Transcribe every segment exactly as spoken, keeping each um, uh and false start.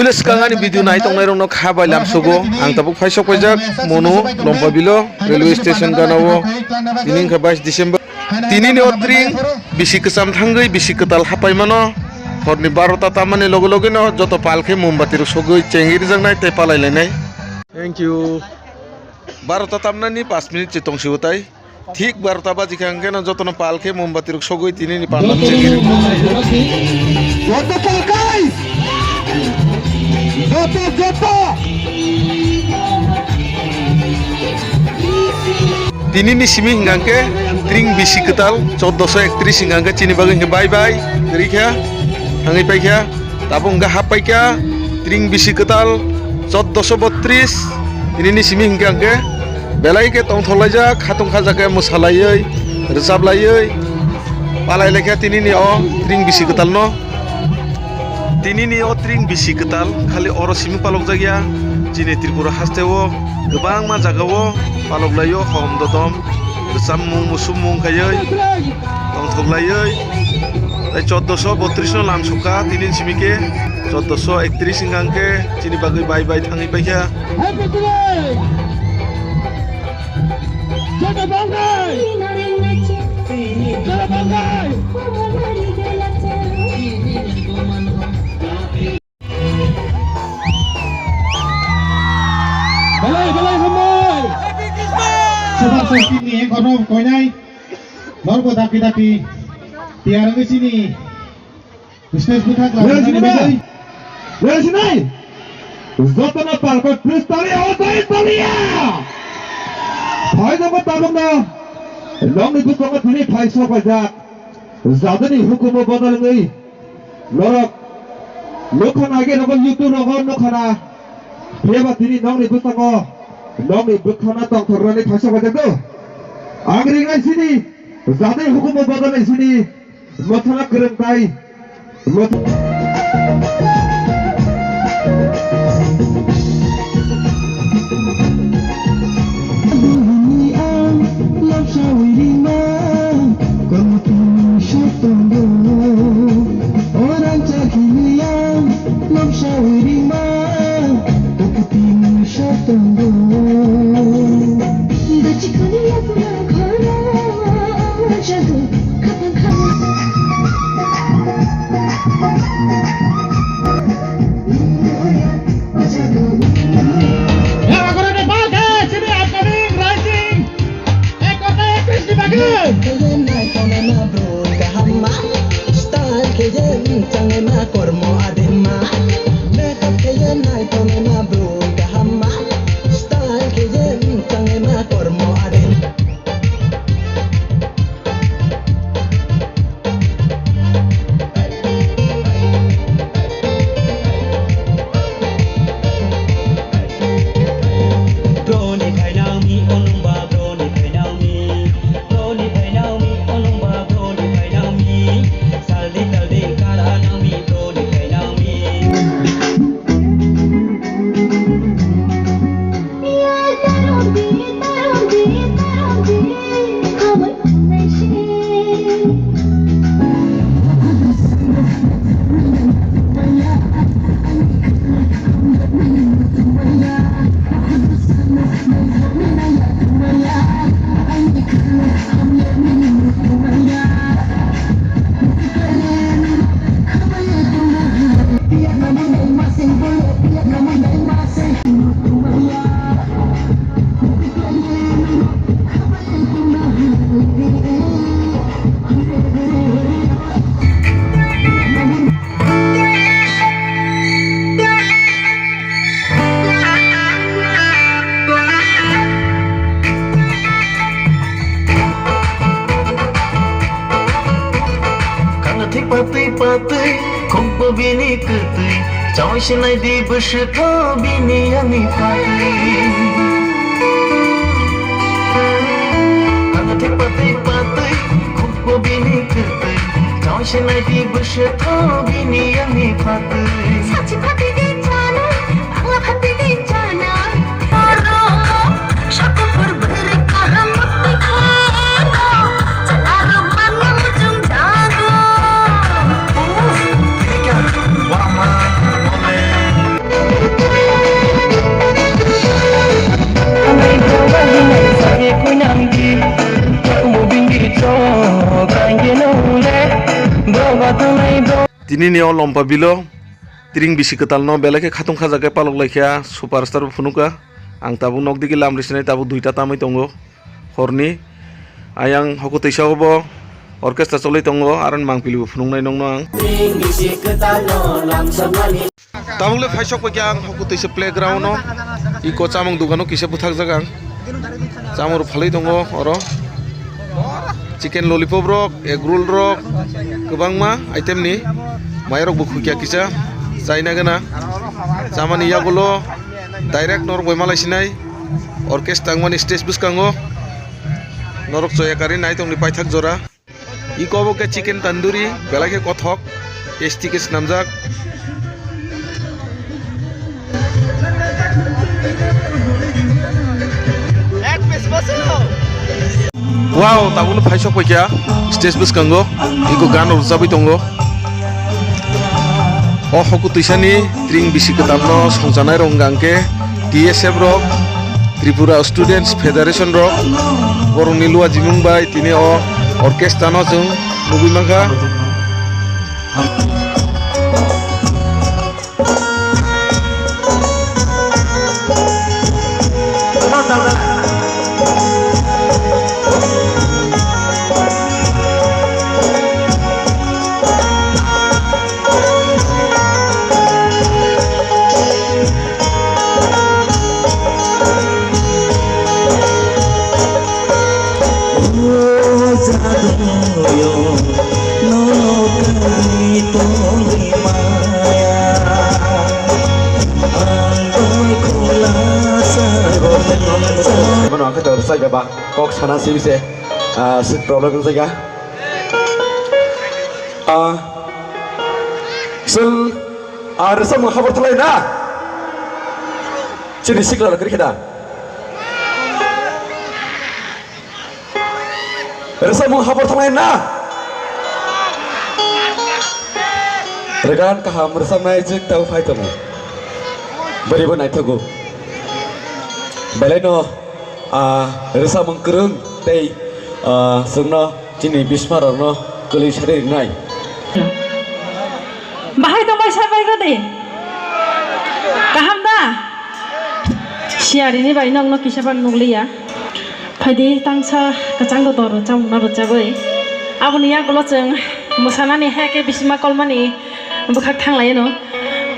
Puila swkang ani video nai tongnai rokno kha bai lam sugo. Ang tabuk phai sok paijak Monu Lompabilo railway station gana o. Tini wngkha bais December. Tini ni o tring bisi kwcham thangwi bisi kwtal hapai mano. Horni barota tamani loge loge no joto pal khe mombati rok sogwi chengwi rijaknai tei palai lainai. Thank you. Barota tamnani pas minute se tong sio tai. Thik barota baji kha hwnkhe no jotono pal khe mombati rok sogwi tini ni pal rok chengwi rw-, joto pal kai! Joto, joto! Tini ni simi hwnkha hwnkhe tring bisi kwtal, choddoso ektris hwnkha hwnkhe chini bagwi hwnkhe bye bye kwrwi kha, thangwi pai kha. Tabuk hwnkhe hap paikha tring bisi kwtal choddoso botris. Tini ni simi hwnkhe hwnkhe belai khe tongthok laijak, khatung khajakhe mwsa laiwi, rwchap laiwi palai laikha tini ni o tring bisi kwtal no. Tini ni o tring bisi kwtal khali oro simi palok jak ya, chini Tripura haste o kwbangma jaga o palok lai o hom dodom, rwchapmung, musukmung khaiwi. Tongthok laiwi, tei choddoso botris no lam sukha, tini simi khe choddoso ektris hwnkha hwnkhe chini bagwi bye bye thangwi paikha. Belai, belai, hambai. Soba sasti ni kono koinai. Norbo daki daki. Tiar ngi sini. Stage bwkhak la. Wera sini bai. Wera sini. Jotono palko Kristo ni hodai taliya. Phai jogo tabuk no. Nongni bwskango tini phai sok paijak. Jaduni hukumu bodol wngwi. Norok nukha na age nogo YouTube rogo nukha na. Phiyaba tini nongni bwskango nongni bwkhana tongthok rani phaisa bajakgo. Ang ringnai sini jatwi hukumu bodolnai sini mothana kwrwng tai. Moth- Buini ang lobsawi ringma, kormo tini sot tongo. O rangchak hini ang lobsawi ringma, kok tini sot tongo. Dachi khani yapura khara jago, khatang khara. Yara korone balkhe chini upcoming Rising ekota ekis ni bagwi. Khana thik patwi patwi, khukbo bini kwtwi, chawai se nai di bwswk tho bini ani patwi. Khana thik patwi patwi, khukbo bini kwtwi, chawai se nai di bwswk tho bini ani patwi. Sachi phatwi di chana, bangla phatwi di chana. Oro, shakuphur bwrwi kaham bwtwi kheno, chwla rok mano muchung jago. Uff, thikya, wama, mole. Tini ni o lompa bilo tring bisi kwtal no belai khe khatung khaja khe palok lai kha, superstar bo phunuk kha. Ang tabuk nok digi lam risinai, tabuk duita tamwi tongo horni. Ayang hoku twisa o bo orchestra cholwi tongo, aro ni mangpili bo phunuknai nokno ang. Tabuk le phaisok bai khe ang hoku twisa playground o, iko chamung dukano kisa bwthakjak ang. Chamung rok phalwi tongo oro. Chicken lollipop rok, egg roll rok, kwbangma item ni mairok bo khukya kisa chaina gana. Chamani yagulo direct norok bai malai sinai orchestra tangmani stage bwskango norok choya kari nai tongni paithak jora. Iko bo khe chicken tandoori, belai khe kothok, tasty khe swnamjak. Wow, tabukno phaisok paikha stage bwskango, iko gan rok rwchabwi tongo. O hoku twisani tring bisi kwtalno songchanai rok hwnkha hwnkhe T S F rok, Tripura Students Federation rok, borokni luajimung bai tini o orchestra no chwng nugwi mankha. Mano ang khe to rwchapya ba kok sana simi se, ah, se problem wng jaga. Ah, chwng, ah, rwchapmung habor thalai na? Chini sikla rok kwrwi khe da? Rwchapmung habor thalai na? Rwgan kaham rwchapnai jwk tau phai tongo. Bwrwibo naithogo. Belai no, ah, rwchapmung kwrwng tei, ah, chwngno chini bisma rokno kwlwi sari rinai. Bahai tongbai sa bai gode. Kaham da? Siarini bai nokno kisa ban nukliya. Phaidi tangsa kwchang dodor rwchapmungno rwchapwi. Aboni yagulo chwng mwsanani hai khe bisima kolmani bwkhak thanglaino.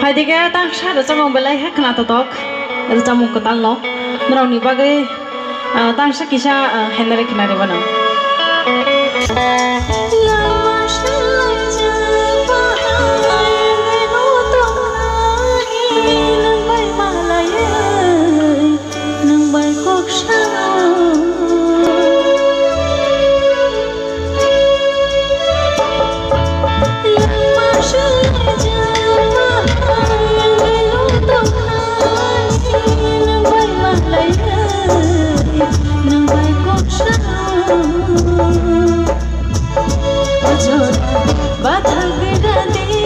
Phaidi khe tangsa rwchapmung belai khe khwnatok tok rwchapmung kwtalno. Norokni bagwi, ah, tangsa kisa, ah, henare khwnari bono. Nwng bai kok sa. Langma swijak ma, yang belong tongkha, nang bai malai, nang bai kok sa. Ojora bathang bida dine.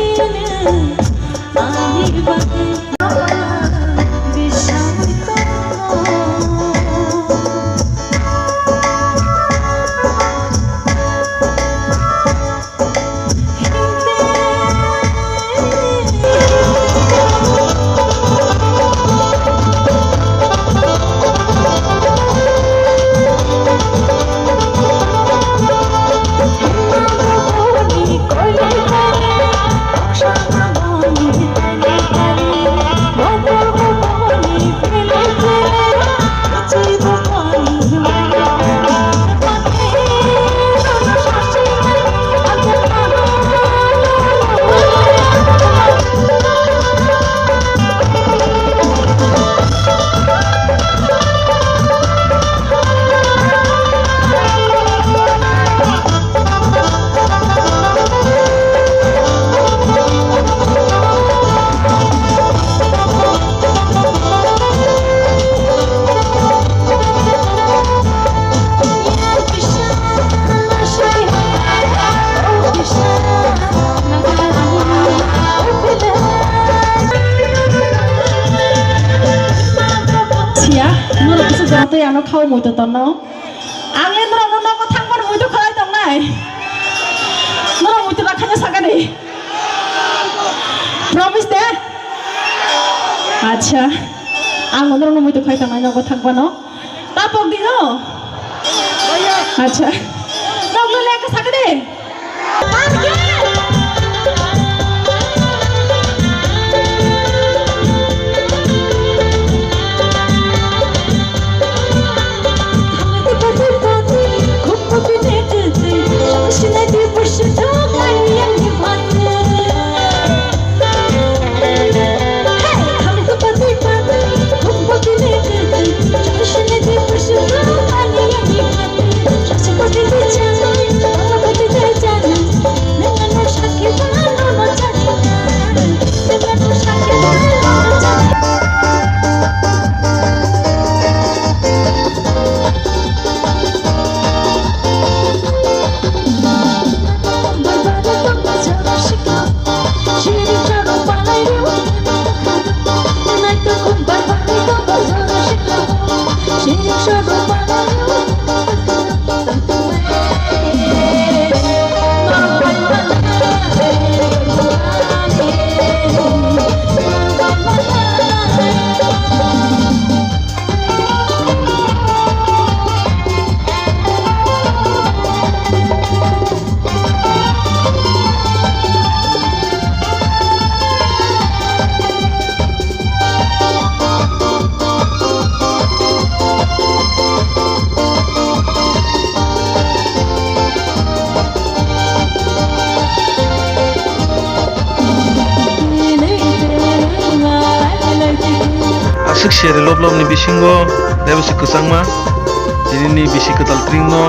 Siya, norok kisa jatwi ano khao muitu tonno. Ang le norok no nogo thangmani muitu khalai tongnai. Norok muitu rakhanya sakani. Promise de? Acha. Ang ono nungwi tongkhai tongnai nogo thangmano. Tapok di no? Acha. Noklo leka sakade. Aswk seri lob lob ni bisingo daibosi kwchangma tini ni bisi kwtal tring no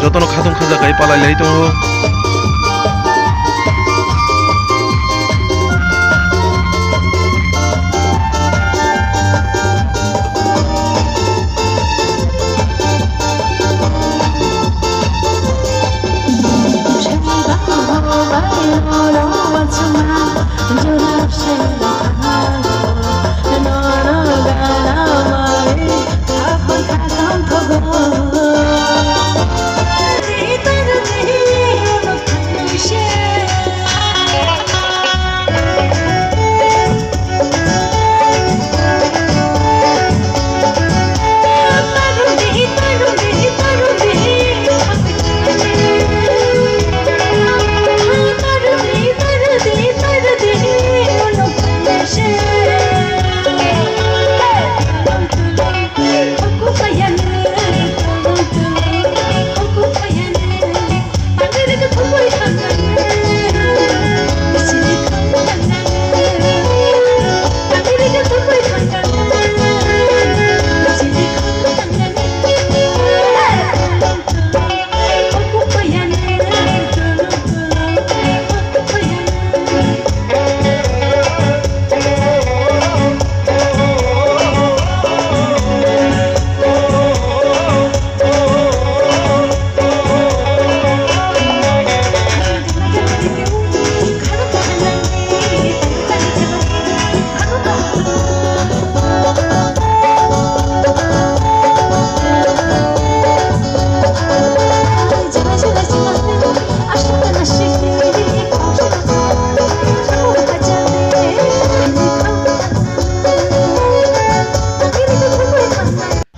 jotono khatung khaja kai palai lai tongo.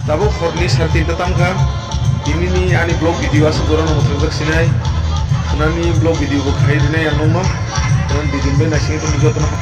Tabuk horni sare tinta tamkha. Tinini ani vlog video aswk jorano mwthangjaksinai. Khwnani vlog video bo khai rinai ang nokno. Khwnani didin bai naisingwi tongwi jotono.